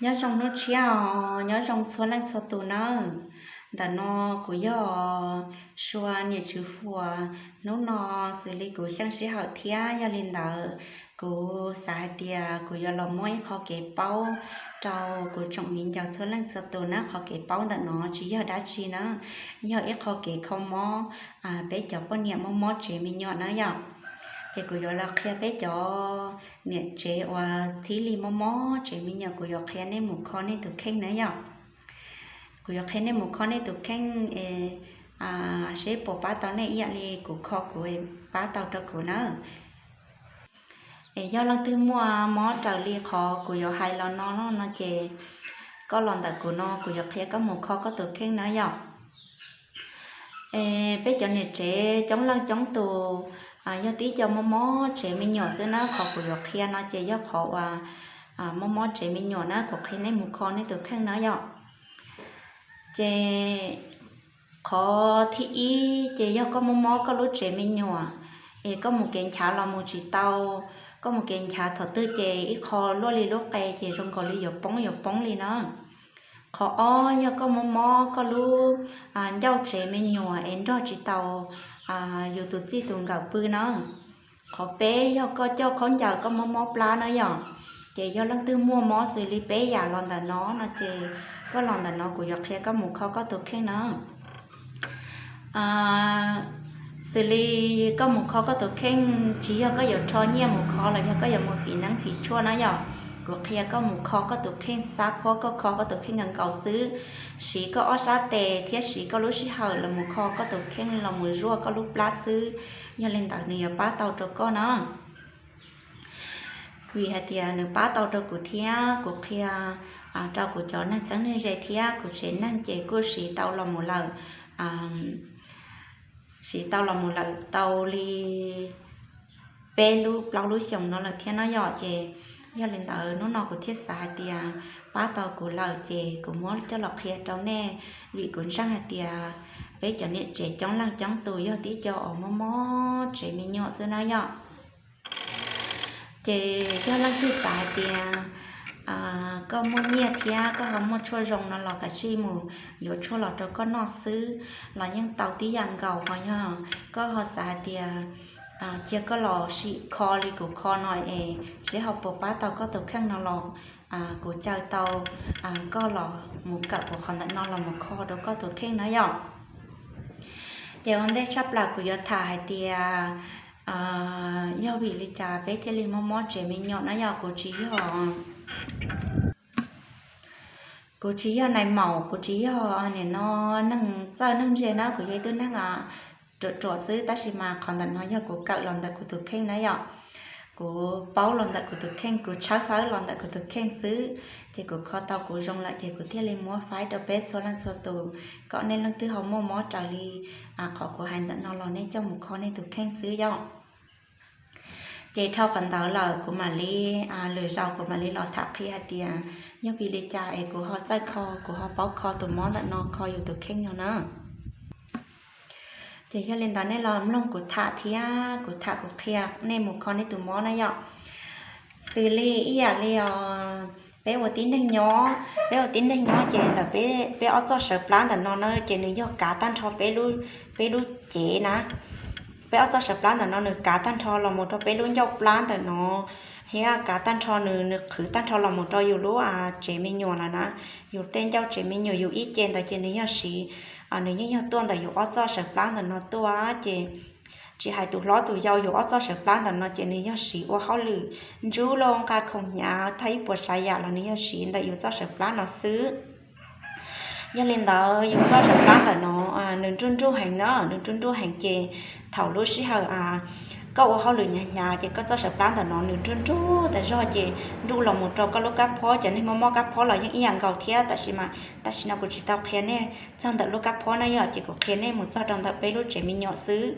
Nyob zoo hnub tshiab os, nyob zoo txhua leej txhua tus nawb. Ntawm no kuv yog Sua niam Tswv Huas. Hnub no xws li kuv xyeej sij hawm thiab, yog li ntawd kuv xav hais tias kuv yuav los muab ib qho kev paub rau kuv tsoom viv ncaus txhua leej txhua tus nawb. Qhov kev paub ntawm no tsis yog dab tsi na, yog ib qho kev kho mob peb cov poj niam mob mob tsev me nyuam na yom. Ces kuv yuav los qhia peb cov niam tsev uas thiaj li mob mob tsev me nyuam, kuv yuav qhia nej mus kho nej tus kheej na yom. Kuv yuav qhia nej mus kho nej tus kheej es seb puas pab tau nej ib yam li kuv kho kuv pab tau rau kuv na. Es yog leej twg muaj mob raws li qhov kuv yuav hais los no no ces koj los ntawm kuv no kuv yuav qhia koj mus kho koj tus kheej na yom. Es peb cov niam tsev coob leej coob tus yog tib co mob mob tsev me nyuam xwb na, qhov kuv yuav qhia no ces yog qhov uas mob mob tsev me nyuam na, kuv qhia nej mus kho nej tus kheej na yom. Ces qhov thib ib ces yog koj mob mob koj lub tsev me nyuam, es koj mus kev nchav los mus tsis tau, koj mus kev nchav thaum twg ces ib qho luaj li lub qe ces zoo nkaus li yuav poob yuav poob li na. Qhov ob yog koj mob mob koj lub ncauj tsev me nyuam es nrog tsis tau yus tus txij tus nkawm pw na. Qhov peb yog koj coj khaub ncaws koj mob mob plab na yom. Ces yog leej twg muaj mob xws li peb yam los ntawm no no ces koj los ntawm no kuv yuav qhia koj mus kho koj tus kheej na. Xws li koj mus kho koj tus kheej, tsis yog koj yuav rho nyiaj mus kho los yog koj yuav mus fiv neeb fiv tshuaj na yom. Kuv qhia koj mus kho koj tus kheej, xab phob koj kho koj tus kheej nkaus nkaus xwb. Siv koj ob sab tes thiab siv koj lub sij hawm los mus kho koj tus kheej, los mus zuaj koj lub plab xwb, yog li ntawd nws yuav pab tau rau koj na. Vim hais tias nws pab tau rau kuv thiab kuv qhia rau kuv cov neeg txheeb neeg ze thiab kuv tsev neeg ces kuj siv tau los mus lawm, siv tau los mus lawm tau li peb lub plaub lub xyoos no lawm thiab no yom. Ces yog li ntawd hnub no kuv thiaj xav hais tias pab tau kuv lawm ces kuv muab coj los qhia rau nej, vim kuv ntseeg hais tias peb cov niam tsev coob leej coob tus yog tib co uas mob mob tsev me nyuam xwb na yom. Ces yog leej twg xav hais tias koj muaj nyiaj thiab koj ho muaj tshuaj zoo no los kav tsij mus yuav tshuaj los rau koj noj xwb los yeej tau tib yam nkaus. Ho yog koj ho xav hais tias cia koj los sim kho li kuv kho no es seb ho puas pab tau koj tus kheej no los kuv caw tau koj los mus kawm kuv qhov ntawm no los mus kho rau koj tus kheej na yom. Ces ua ntej tshaj plaws kuv yuav tham hais tias yog vim li cas peb thiaj li mob mob tsev me nyuam na yom. Kuv tsis yog, kuv tsis yog nais maum, kuv tsis yog nim no neeg txawj neeg ntse na, kuv yog ib tug neeg ruam ruam xwb, tab sis mas qhov ntawm no yog kuv kawm los ntawm kuv tus kheej na yom. Kuv paub los ntawm kuv tus kheej, kuv tshawb fawb los ntawm kuv tus kheej xwb, ces kuv kho tau kuv zoo lawm ces kuv thiaj li muab faib rau peb txhua leej txhua tus, kom nej leej twg ho muaj mob raws li qhov kuv hais ntawm no los nej coj mus kho nej tus kheej xwb yom. Ces dhau qhov ntawd lawm kuv mam li, lwm zaus kuv mam li los tham qhia hais tias yog vim li cas es kuv ho txawj kho, kuv ho paub kho tus mob ntawm no, kho yus tus kheej no na. Ces yog li ntawd nej los mloog kuv tham thiab kuv tham kuv qhia nej mus kho nej tus mob na yom. Xws li ib yam li os, peb ua tib neeg nyob, peb ua tib neeg nyob ces ntawm peb ob txoj sawv plab ntawm no na ces nws yog kav tag nrho peb lub cev na. Peb ob txoj sawv plab ntawm no nws kav tag nrho los mus rau peb lub ncauj plab ntawm no, thiab kav tag nrho nws, nws qhwv tag nrho los mus rau yus lub tsev me nyuam lawm na. Yus tej ncauj tsev me nyuam yus ib ce ntawd ces nws yog siv, nws yeej yog tuaj ntawm yus ob txoj sawv plab ntawm no tuaj ces tsis hais tus hlob tus yau, yus ob txoj sawv plab ntawm no ces nws yog siv ua hauj lwm ntsub laj nqa khoom hnyav thaj ib puas tsav yam los nws yog siv ntawm yus txoj sawv plab no xwb. Yog li ntawd yus txoj sawv plab ntawm no nws nruj nruj heev na, nws nruj nruj heev ces thaum lub sij hawm koj ua hauj lwm hnyav hnyav ces koj txoj sawv plab ntawm no nws nruj nruj tas zog ces nruj los mus rau koj lub kab phob. Cov neeg mob mob kab phob los yeej ib yam nkaus thiab, tab sis mas tam sim no kuv tsis tau qhia nej txog ntawm lub kab phob na yom, ces kuv qhia nej mus txog rau ntawm peb lub tsev me nyuam xwb.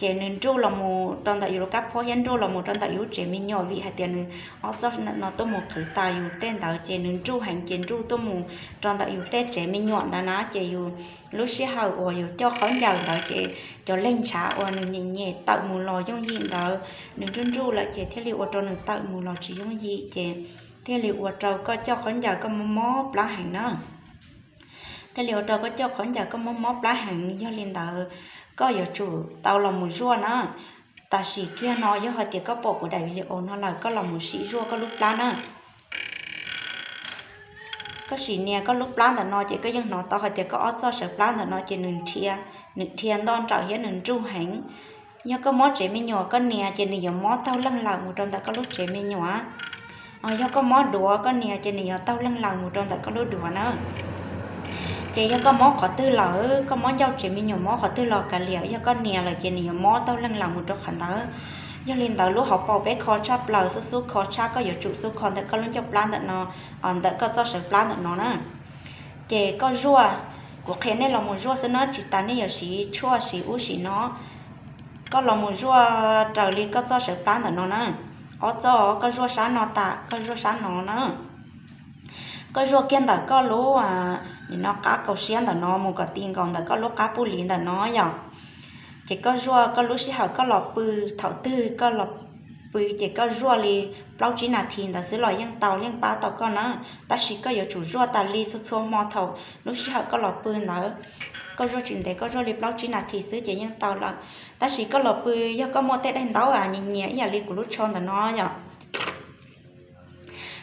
Ces nws nruj los mus rau ntawm yus lub kab phob thiab nruj los mus rau ntawm yus lub tsev me nyuam, vim hais tias nws ob txoj no tuaj mus qhwv tas yus tej ntawd ces nws nruj heev ces nruj tuaj mus rau ntawm yus tej tsev me nyuam ntawd na ces yus lub sij hawm uas yus coj khaub ncaws ntawd ces cov leeg ntshav uas nws nyem nyem tawm mus los yooj yim ntawd nws nruj nruj lawm ces thiaj li ua rau nws tawm mus los tsis yooj yim ces thiaj li ua rau koj coj khaub ncaws koj mob mob plab heev na. Thiaj li ua rau koj coj khaub ncaws koj mob mob plab heev, yog li ntawd koj yuav tsum tau los mus zuaj na. Tam sim kiag no yog hais tias koj pom kuv daim video no lawm koj los mus sim zuaj koj lub plab na. Koj sim nias koj lub plab ntawm no ces koj yeej hnov tau hais tias koj ob txoj sawv plab ntawm no ces nws dhia, nws dhia ntoj nrawm thiab nws nruj heev. Yog koj mob tsev me nyuam koj nias ces nws yuav mob taug leej lawm mus rau ntawm koj lub tsev me nyuam. Yog koj mob duav koj nias ces nws yuav taug leej lawm mus rau ntawm koj lub duav na. Ces yog koj mob qhov twg lawm, koj mob ncauj tsev me nyuam mob qhov twg los kav liam, yog koj nias lawm ces nws yuav mob taug leej lawm mus rau qhov ntawd. Yog li ntawd lub hauv paus peb kho tshaj plaws, xub xub kho tshaj, koj yuav tsum xub kho ntawm koj lub ncauj plab ntawm no, ntawm koj txoj sawv plab ntawm no na. Ces koj zuaj, kuv qhia nej los mus zuaj xwb na, tsis tas nej yuav siv tshuaj siv ub siv no. Koj los mus zuaj raws li koj txoj sawv plab ntawm no na. Ob txoj, koj zuaj sab no tas, koj zuaj sab no na. Koj zuaj kiag ntawm koj lub, nim no qab kaus siab ntawm no mus kom ti nkaus ntawm koj lub qab puj liv ntawm no yom. Ces koj zuaj koj lub sij hawm koj los pw, thaum twg koj los pw ces koj zuaj li plaub tsib nas this ntawd xwb los yeej tau, yeej pab tau koj na. Tab sis koj yuav tsum zuaj tas li txhua txhua hmo thaum lub sij hawm koj los pw ntawd. Koj zuaj tsis ntev, koj zuaj li plaub tsib nas this xwb ces yeej tau lawm. Tab sis koj los pw, yog koj muaj tej daim ntaub nyias nyias ib yam li kuv lub tsho ntawm no yom,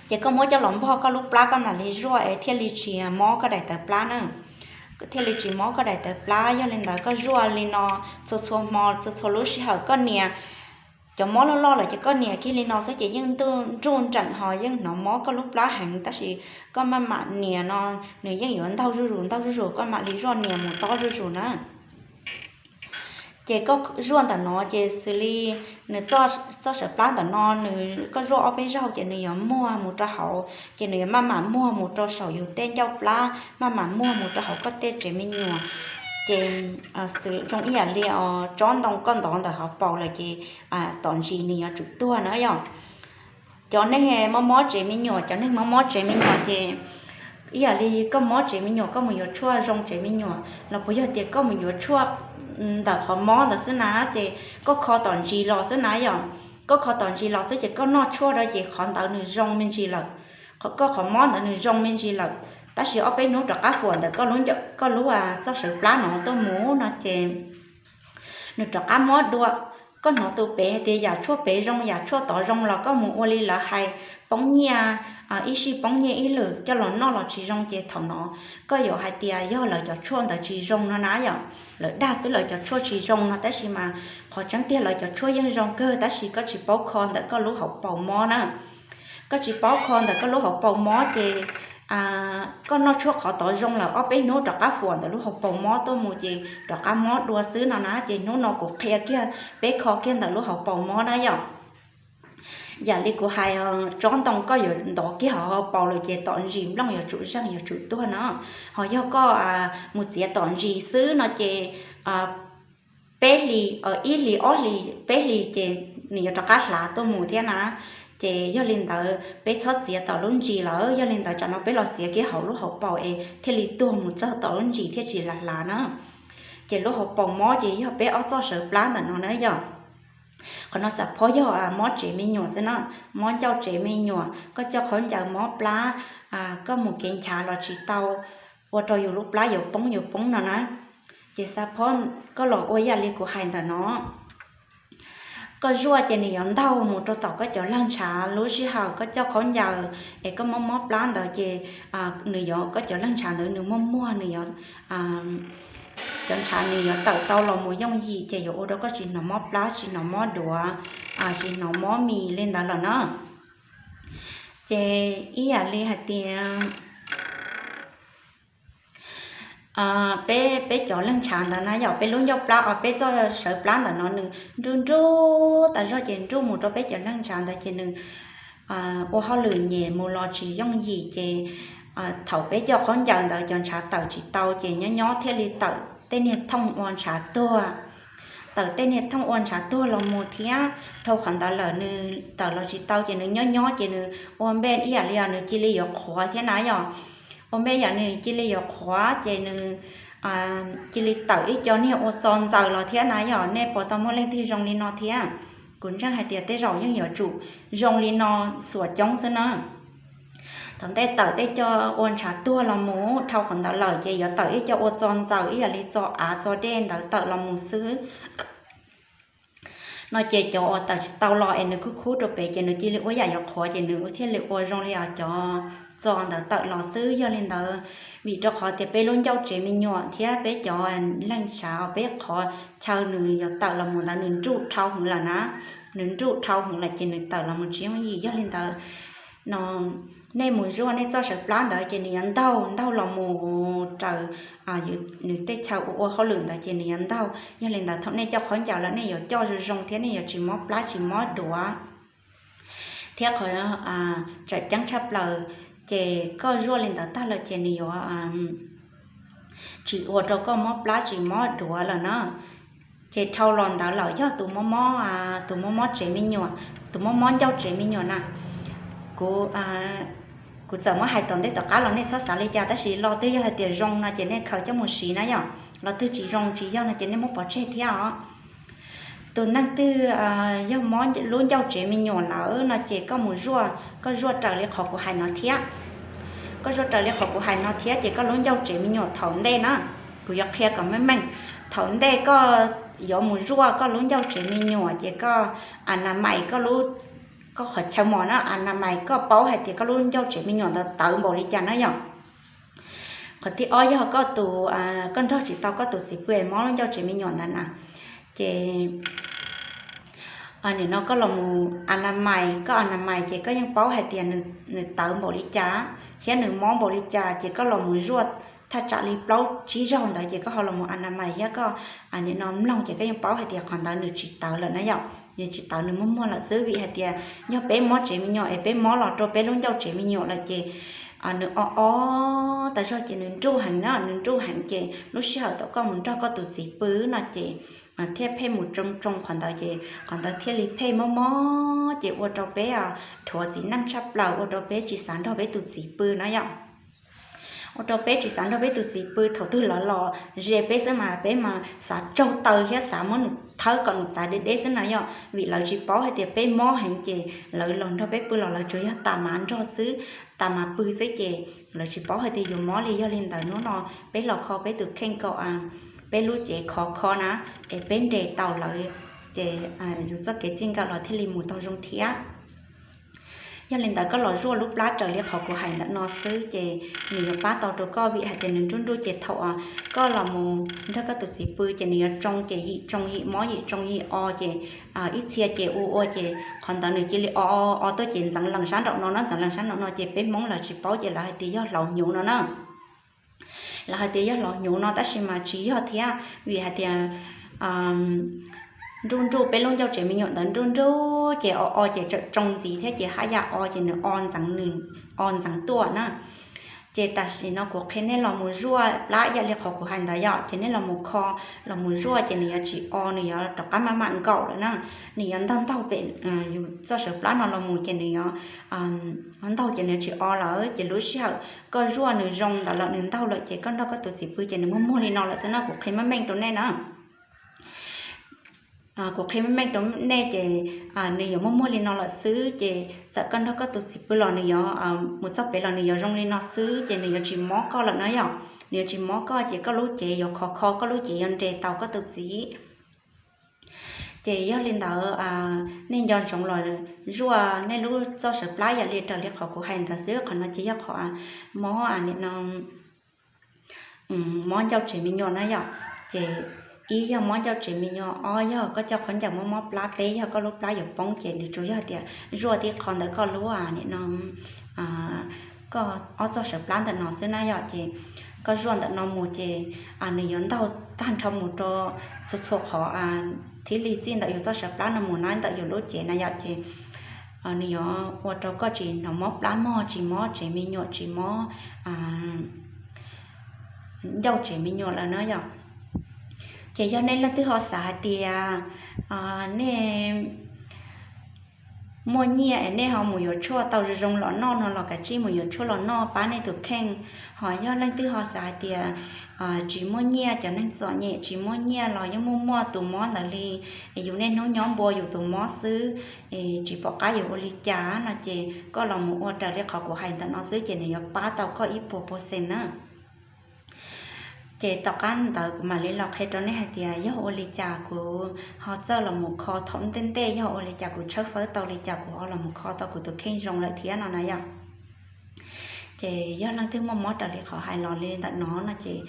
ces koj muab coj los npog koj lub plab koj mam li zuaj es thiaj li tsis mob koj daim tawv plab na. Thiaj li tsis mob koj daim tawv plab. Yog li ntawd koj zuaj li no txhua txhua hmo, txhua txhua lub sij hawm koj nias. Cov mob loj loj lawm ces koj nias kiag li no xwb ces yeej nruj nreem ho yeej hnov mob koj lub plab heev, tab sis koj maj mam nias no nws yeej yuav ntaug zuj zus ntaug zuj zus, koj mam li zuaj nias mus tob zuj zus na. Ces koj zuaj ntawm no ces xws li nws txoj sawv plab ntawm no nws, koj zuaj ob peb zaug ces nws yuav muag mus rau hauv, ces nws yuav maj mam muag mus rau saum yus tej ncauj plab, maj mam muag mus rau hauv koj tej tsev me nyuam. Ces xws zoo ib yam li tsob ntoo koj ntov ntawm hauv paus lawm ces tom ntsis nws yuav tsum tuag na yom. Cov neeg mob mob tsev me nyuam, cov neeg mob mob tsev me nyuam ces ib yam li koj mob tsev me nyuam koj mus yuav tshuaj zoo tsev me nyuam los puas yog tias koj mus yuav tshuaj ntawm qhov mob ntawd xwb na, ces koj kho tom ntsis los xwb na yom. Koj kho tom ntsis los xwb ces koj noj tshuaj rau ces qhov ntawd nws zoo me ntsis lawm. Koj qhov mob ntawd nws zoo me ntsis lawm, tab sis ob peb hnub rov qab huam ntawm koj lub txoj sawv plab no tuaj mus no ces nws rov qab mob dua. Koj hnov tus pem hais tias yam tshuaj pem zoo yam tshuaj tod zoo los koj mus ua li lawv hais, poob nyiaj, ib sij poob nyiaj ib lwm coj los noj los tsis zoo ces thaum no koj yuav hais tias yog lawv cov tshuaj ntawd tsis zoo no na yom. Lawv dag xwb lawv cov tshuaj tsis zoo no tab sis mas qhov tseeb tiag lawv cov tshuaj yeej zoo kawg tab sis koj tsis paub kho ntawm koj lub hauv paus mob na. Koj tsis paub kho ntawm koj lub hauv paus mob ces koj noj tshuaj qhov tod zoo lawm ob peb hnub rov qab huam ntawm lub hauv paus mob tuaj mus ces rov qab mob dua xwb no na. Ces hnub no kuv qhia kiag peb kho kiag ntawm lub hauv paus mob na yom. Yam li kuv hais, tsob ntoo koj yuav ntov kiag hauv paus lawm ces tom ntsis nplooj yuav tsum zeeg yuav tsum tuag no. Ho yog koj mus txiav tom ntsis xwb no ces peb hlis, ib hlis ob hlis peb hlis ces nws yuav rov qab hlav tuaj mus thiab na. Ces yog li ntawd peb txhob txiav tom lub ntsis lawm, yog li ntawd tsam no peb los txiav kiag hauv lub hauv paus es thiaj li tuag mus txog tom lub ntsis thiaj tsis hlav na. Ces lub hauv paus mob ces yog peb ob txoj sawv plab ntawm no na yom. Qhov no xav phob yog mob tsev me nyuam xwb na, mob ncauj tsev me nyuam, koj coj khaub ncaws mob plab, koj mus kev nchav los tsis tau, ua rau yus lub plab yuav poob yuav poob no na. Ces xav phob koj los ua yam li kuv hais ntawm no. Koj zuaj ces nws yuav ntaug mus rau tom koj cov leeg ntshav, lub sij hawm koj coj khaub ncaws es koj mob mob plab ntawd ces nws yuav, koj cov leeg ntshav ntawd nws muaj muag, nws yuav, cov ntshav nws yuav tawm tau los mus yooj yim ces yuav ua rau koj tsis hnov mob plab, tsis hnov mob duav, tsis hnov mob mis li ntawd lawm na. Ces ib yam li hais tias peb, peb cov leeg ntshav ntawd na yom, peb lub ncauj plab os, peb txoj sawv plab ntawm no nws nruj nruj tas zog ces nruj mus rau peb cov leeg ntshav ntawd ces nws ua hauj lwm nyem mus los tsis yooj yim ces thaum peb coj khaub ncaws ntawd cov ntshav tawm tsis tau ces nyob nyob thiaj li tawm tej niag thooj ua ntshav tuag. Tawm tej niag thooj ua ntshav tuag los mus thiab, dhau qhov ntawd lawm nws tawm los tsis tau ces nws nyob nyob ces nws ua npe ib yam li os nws cia li yuav qhuav thiab na yom. Ua npe yam nws cia li yuav qhuav ces nws cia li tawm ib co niag ua txo ntxaws los thiab na yom. Nej puas tau muaj leej twg zoo li no thiab? Kuv ntseeg hais tias tej zaum yeej yuav tsum zoo li no xuas coob xwb na. Thaum ntej tawm tej co ua ntshav tuag los mus, dhau qhov ntawd lawm ces yuav tawm ib co ua txo ntxaws ib yam li txo av txo dej ntawd tawm los mus xwb no ces cov uas tawm tsis tau los es nws khub khub rau pem ces nws cia li ua yam yuav qhuav ces nws thiaj li ua zoo li cov txo ntawd tawm los xwb. Yog li ntawd, vim rau qhov tias peb lub ncauj tsev me nyuam thiab peb cov leeg tshav peb qhov chaw nws yuav tawm los mus ntawd nws nruj dhau heev lawm na, nws nruj dhau heev lawm ces nws tawm los mus tsis yooj yim. Yog li ntawd no nej mus zuaj nej txoj sawv plab ntawd ces nws yuav ntaug ntaug los mus raws nws tej chaw ua ua hauj lwm ntawd ces nws yuav ntaug. Yog li ntawd thaum nej coj khaub ncaws lawm nej yuav coj zoo zoo thiab nej yuav tsis mob plab tsis mob duav. Thiab qhov tseem ceeb tshaj plaws ces koj zuaj li ntawd tag lawm ces nws yuav tsis ua rau koj mob plab tsis mob duav lawm na. Ces dhau los ntawd lawm yog tus mob mob, tus mob mob tsev me nyuam, tus mob mob ncauj tsev me nyuam na, kuv kuv txawm muab hais tom ntej tom qab los nej txhob xav li cas, tab sis lo twg yog hais tias zoo no ces nej khaws coj mus siv na yom, lo twg tsis zoo tsis yog no ces nej muab pov tseg thiab os. Tus neeg twg yog mob lub ncauj tsev me nyuam lawm no ces koj mus zuaj, koj zuaj raws li qhov kuv hais no thiab. Koj zuaj raws li qhov kuv hais no thiab ces koj lub ncauj tsev me nyuam thaum ntej na, kuv yuav qhia kom meej meej. Thaum ntej koj yuav mus zuaj koj lub ncauj tsev me nyuam ces koj a na mais koj lub, koj qhov chaw mos na, a na mais koj paub hais tias koj lub ncauj tsev me nyuam ntawd tawv npaum li cas na yom. Qhov thib ob yog koj tus, koj nrog tsis tau koj tus txiv pw mob lub ncauj tsev me nyuam ntawd na, ces nim no koj los mus a na mais, koj a na mais ces koj yeej paub hais tias nws tawv npaum li cas thiab nws mob npaum li cas ces koj los mus zuaj thaj tsam li plaub tsib zaug ntawd ces koj ho los mus a na mais thiab koj nim no mloog ces koj yeej paub hais tias qhov ntawd nws tsis tawv lawm na yom, nws tsis tawv nws muag muag lawm xwb. Vim hais tias yog peb mob tsev me nyuam es peb mob los rau peb lub ncauj tsev me nyuam lawm ces nws o o tas zog ces nws nruj heev na, nws nruj heev ces lub sij hawm thaum koj mus nrog koj tus txiv pw no ces thiaj pheej mus tsoo tsoo qhov ntawd ces qhov ntawd thiaj li pheej mob mob ces ua rau peb dhuav txiv neej tshaj plaws, ua rau peb tsis xav nrog peb tus txiv pw na yom. Ua rau peb tsis xav nrog peb tus txiv pw, thaum twg lawv los ze peb xwb mas peb mas xav tsaug taw thiab xav muab nws thawb kom nws txav deb deb xwb na yom, vim lawv tsis paub hais tias peb mob heev ces lawv los nrog peb pw los lawv tsuas yog tas mas nrog xwb, tas mas pw xwb ces lawv tsis paub hais tias yus mob li. Yog li ntawd hnub no peb los kho peb tus kheej kom peb lub cev khov kho na, es peb nres tau lawv ces yus txoj kev txij nkawm los thiaj li mus tau zoo thiab. Yog li ntawd koj los zuaj lub plab raws li qhov kuv hais ntawm no xwb ces nws yuav pab tau rau koj, vim hais tias nws nruj nruj ces thaum koj los mus nrog koj tus txiv pw ces nws yuav tsoo ces yim tsoo yim mob yim tsoo yim o ces ib txhia ces ua ua ces qhov ntawd nws cia li o o tuaj ces ntxeev lees sab nraum no na, ntxeev lees sab nraum no ces peb Hmoob lawv tsis paub ces lawv hais tias yog hlauv hnyuv no na. Lawv hais tias yog hlauv hnyuv no tab sis mas tsis yog thiab, vim hais tias nruj nruj peb lub ncauj tsev me nyuam ntawd nruj nruj ces o o ces tseem tsoo ntxiv thiab ces haj yam o ces nws o ntxeev, nws o ntxeev tuaj na. Ces tam sim no kuv qhia nej los mus zuaj plab ib yam li qhov kuv hais ntawd yom, ces nej los mus kho, los mus zuaj ces nws yuav tsis o, nws yuav rov qab maj mam nkaum lawm na. Nws yuav ntaug ntaug pem yus txoj sawv plab no los mus ces nws yuav ntaug ces nws yuav tsis o lawm. Ces lub sij hawm koj zuaj nws zoo ntawd lawm nws ntaug lawm ces koj nrog koj tus txiv pw ces nws muag muag li no lawm xwb na, kuv qhia meej meej rau nej na. Kuv qhia meej meej rau nej ces nws yuav muag muag li no lawm xwb ces txawm koj nrog koj tus txiv pw los nws yuav mus txog pem los nws yuav zoo li no xwb ces nws yuav tsis mob koj lawm na yom. Nws yuav tsis mob koj ces koj lub cev yuav khov kho, koj lub cev yuav nres tau koj tus txiv. Ces yog li ntawd nej nco ntsoov los zuaj nej lub txoj sawv plab yam li raws li qhov kuv hais ntawd xwb. Qhov no ces yog qhov mob nim no mob ncauj tsev me nyuam na yom. Ces ib yog mob ncauj tsev me nyuam, ob yog koj coj khaub ncaws mob mob plab, peb yog koj lub plab yuav poob ces nws tsuas yog tias zuaj tib qho ntawm koj lub nim no koj ob txoj sawv plab ntawm no xwb na yom. Ces koj zuaj ntawm no mus ces nws yuav ntaug tag nrho mus rau txhua txhua qhov thiaj li txij ntawm yus txoj sawv plab no mus na ntawm yus lub cev na yom. Ces nws yuav ua rau koj tsis hnov mob plab mog, tsis mob tsev me nyuam, tsis mob ncauj tsev me nyuam lawm na yom. Ces yog nej leej twg ho xav hais tias nej muaj nyiaj es nej ho mus yuav tshuaj tau zoo zoo los noj no los kav tsij mus yuav tshuaj los noj pab nej tus kheej. Ho yog leej twg ho xav hais tias tsis muaj nyiaj, cov neeg txom nyem tsis muaj nyiaj los yeej muaj muaj tus mob ntawd li, es yus niaj hnub nyob npua yus tus mob xwb, es tsis pom qab yuav ua li cas no ces koj los mus ua raws li qhov kuv hais ntawm no xwb ces nws yuav pab tau koj ib puas percent na. Ces tom qab ntawd kuv mam li los qhia rau nej hais tias yog ua li cas kuv ho txawj los mus kho thaum ntej ntej, yog ua li cas kuv tshawb fawb tau, li cas kuv ho los mus kho tau kuv tus kheej zoo lawm thiab no na yom. Ces yog leej twg muaj mob raws li qhov hais los li ntawm no no ces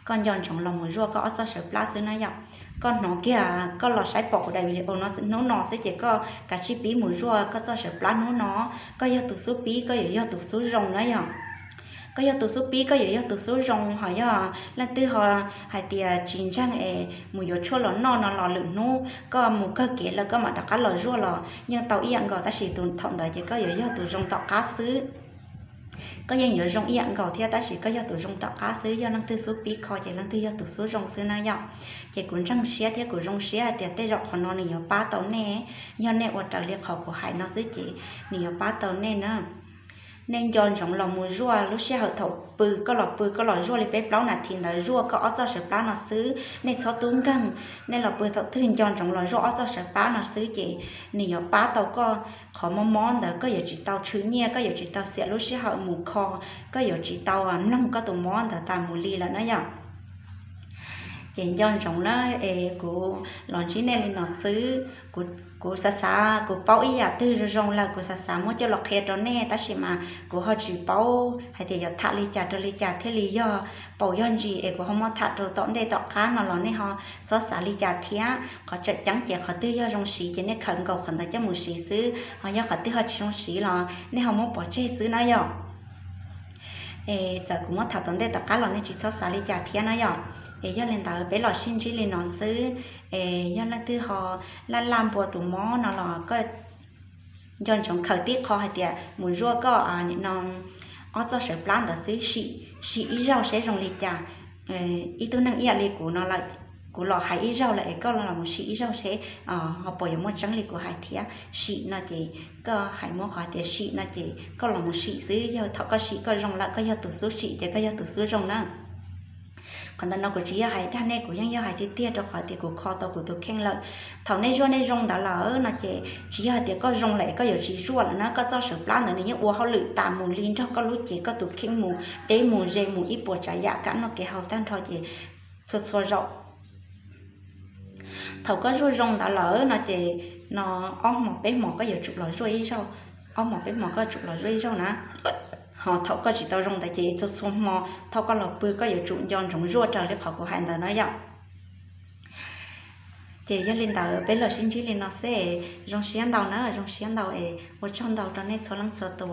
koj nco ntsoov los mus zuaj koj ob txoj sawv plab xwb na yom. Koj hnov kiag koj los saib pom kuv daim video no hnub no xwb ces koj kav tsij pib mus zuaj koj txoj sawv plab hnub no. Koj yog tus xub pib koj yuav yog tus xub zoo na yom. Koj yog tus xub pib koj yuav yog tus xub zoo. Ho yog leej twg ho hais tias tsis ntseeg es mus yuav tshuaj los noj no los lwm hnub koj mus kawg kev lawm koj mam rov qab los zuaj los yeej tau ib yam nkaus, tab sis tus thaum ntawd ces koj yuav yog tus zoo tom qab xwb. Koj yeej yuav zoo ib yam nkaus thiab tab sis koj yog tus zoo tom qab xwb. Yog leej twg xub pib kho ces leej twg yog tus xub zoo xwb na yom. Ces kuv ntseeg siab thiab kuv zoo siab hais tias tej zaum qhov no nws yuav pab tau nej. Yog nej ua raws li qhov kuv hais no xwb ces nws yuav pab tau nej na. Nej nco ntsoov los mus zuaj lub sij hawm thaum pw, koj los pw koj los zuaj li peb plaub nas this ntawd zuaj koj ob txoj sawv plab no xwb, nej txhob tub nkeeg. Nej los pw thaum twg nco ntsoov los zuaj ob txoj sawv plab no xwb ces nws yuav pab tau koj qhov mob mob ntawd, koj yuav tsis tau tshwm nyiaj, koj yuav tsis tau xiam lub sij hawm mus kho, koj yuav tsis tau mloog koj tus mob ntawd tas mus li lawm na yom. Ces nco ntsoov na es kuv los ntsib nej li no xwb. Kuv xav xav kuv paub ib yam twg zoo zoo lawm kuv xav xav muab coj los qhia rau nej tab sis mas kuv ho tsis paub hais tias yuav tham li cas rau li cas thiaj li yog paus yog ntsis es kuv ho muab tham rau tom ntej tom qab no los nej ho txhob xav li cas thiab. Qhov tseem ceeb ces qhov twg yog zoo siv ces nej khaws nkaus qhov ntawd coj mus siv xwb, ho yog qhov twg ho tsis zoo siv los nej ho muab pov tseg xwb na yom. Es txawm kuv muab tham tom ntej tom qab los nej tsis txhob xav li cas thiab na yom. Es yog li ntawd peb los sib ntsib li no xwb. Es yog leej twg ho laj laj npua tus mob no los koj nco ntsoov khaws tib qho hais tias mus zuaj koj nim no ob txoj sawv plab ntawd xwb, sim ib zaug seb zoo li cas. Ib tug neeg ib yam li kuv no lawm, kuv los hais ib zaug lawm es koj los mus sim ib zaug seb ho puas yuav muaj tseeb li kuv hais thiab. Sim no ces koj hais muab qhov hais tias sim no ces koj los mus sim xwb, yog thaum koj sim koj zoo lawm koj yog tus xub sim ces koj yog tus xub zoo na. Qhov ntawm no kuv tsis yog hais dag nej, kuv yeej yog hais tiag tiag rau qhov tias kuv kho tau kuv tus kheej lawm. Thaum nej zuaj nej zoo ntawd lawm no ces tsis yog hais tias koj zoo lawm es koj yuav tsis zuaj lawm na, koj txoj sawv plab ntawd nws yeej ua hauj lwm tas mus li nrog koj lub cev koj tus kheej mus deb mus ze mus ib puas tsav yam kev noj kev haus tag nrho ces txhua txhua zaus thaum koj zuaj zoo ntawd lawm no ces no ob hmos peb hmos koj yuav tsum los zuaj ib zaug, ob hmos peb hmos koj tsum los zuaj ib zaug na. Ho thaum koj tsis tau zoo ntawd ces txhua txhua hmo thaum koj los pw koj yuav tsum nco ntsoov zuaj raws li qhov kuv hais ntawd na yom. Ces yog li ntawd peb los sib ntsib li no xwb, zoo siab ntau na, zoo siab ntau es ua tsaug ntau rau nej txhua leej txhua tus.